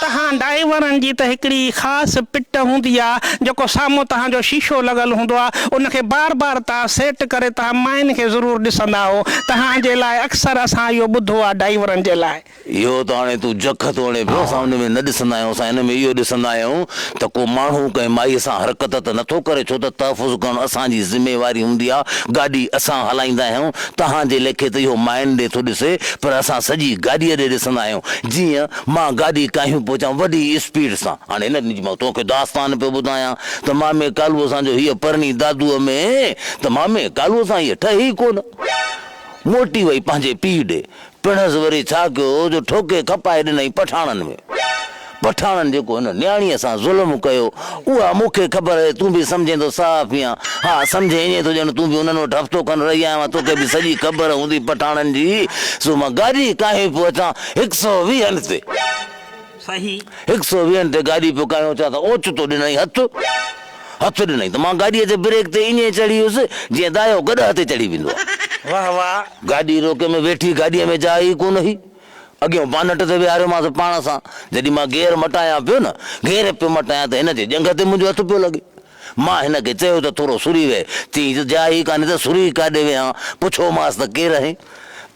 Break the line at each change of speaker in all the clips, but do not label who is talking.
تهان ڊائيورن جي ته هڪڙي خاص پٽ هوندي آ جيڪو سامهون تهان جو شيشو لڳل هوندو آ ان کي بار بار تهان سيٽ ڪري تهان ماين کي ضرور ڏسندا هو تهان جي لاء اڪثر اسان اهو ٻڌو آ ڊائيورن جي لاء.
اهو ته هاڻي تون جک ٿو هڻين پيو، اسان ان ۾ نه ڏسندا آهيون، اسان ان ۾ اهو ڏسندا آهيون ته ڪو ماڻهو ڪنهن مائيء سان حرڪت ته نٿو ڪري، ڇو ته تحفظ ڪرڻ اسان جي ذميواري هوندي آهي، گاڏي اسان هلائيندا آهيون، توهان جي ليکي ته اهو ماين ڏي ٿو ڏسي، پر اسان سڄي گاڏيء ڏي ڏسندا آهيون، جيئن مان گاڏي ڪاهيون پهچان وڏي اسپيڊ سان، هاڻي هن جي مان توکي داستان پيو ٻڌايان ته مامي ڪالوء سان جو هيء پرڻي دادوء ۾ ته مامي ڪالوء سان هيء ٺهي ئي ڪونه. موٽي وئي پنهنجي پيء ڏي. پڻهس وري ڇا ڪيو جو ٺوڪي کپائي ڏنائين پٺاڻن ۾. پٺاڻن جيڪو هن نياڻيء سان ظلم ڪيو، اها مون کي خبر آهي، تون به سمجهين ٿو صحافي آن. ها، سمجهين ائين ٿو ڄڻ تون به انهن وٽ هفتو کن رهي آيو آن، توکي به سڄي خبر هوندي پٺاڻن جي. سو مان گاڏي ڪاهي پيو اچان هڪ سئو ويهن تي.
صحيح.
هڪ سئو ويهن تي گاڏي پيو ڪاهيون اچان ته اوچتو ڏنائين هٿ. هٿ ڏنائين ته مان گاڏيء جي بريڪ تي ائين چڙهي ويس، جيئن دايو گڏهه تي چڙهي ويندو آهي.
واهه واهه.
گاڏي روڪي ۾ ويٺي، گاڏيء ۾ جاء ئي ڪونه هئي. اڳيون بانٽ تي ويهاريومانس پاڻ سان. جڏهن مان گيئر مٽايان پيو نه، گيئر پيو مٽايان ته هن جي ڄنگهه تي منهنجو هٿ پيو لڳي. مان هن کي چيو ته ٿورو سري ويهه. چيائين ته جاء ئي ڪانهي ته سري ڪاڏي ويهان. پڇيومانس ته ڪير آهين؟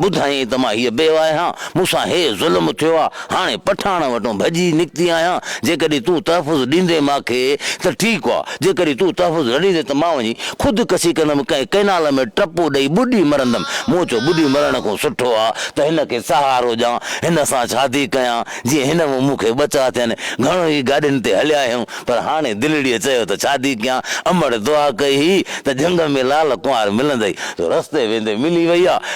ٻڌايائين ته مان هيء بيوه آهيان، مون سان هي ظلم ٿيو آ، هاڻي پٺاڻ وٽون ڀڄي نڪتي آهيان، جيڪڏهن تون تحفظ ڏيندين مان کي ته ٺيڪ آ، جيڪڏهن تون تحفظ نه ڏيندين ته مان وڃي خودڪشي ڪندم، ڪنهن ڪئنال ۾ ٽپو ڏئي ٻڏي مرندم. مون چيو ٻڏي مرڻ کان سٺو آ ته هن کي سهارو ڏيان، هن سان شادي ڪيان، جيئن هن مان مون کي ٻچا ٿين. گهڻو ئي گاڏين تي هليا آهيون، پر هاڻي دلڙيء چيو ته شادي ڪيان. امڙ دعا ڪئي هئي ته جهنگ ۾ لال ڪنوار ملندئي، سو رستي ويندي ملي وئي آ.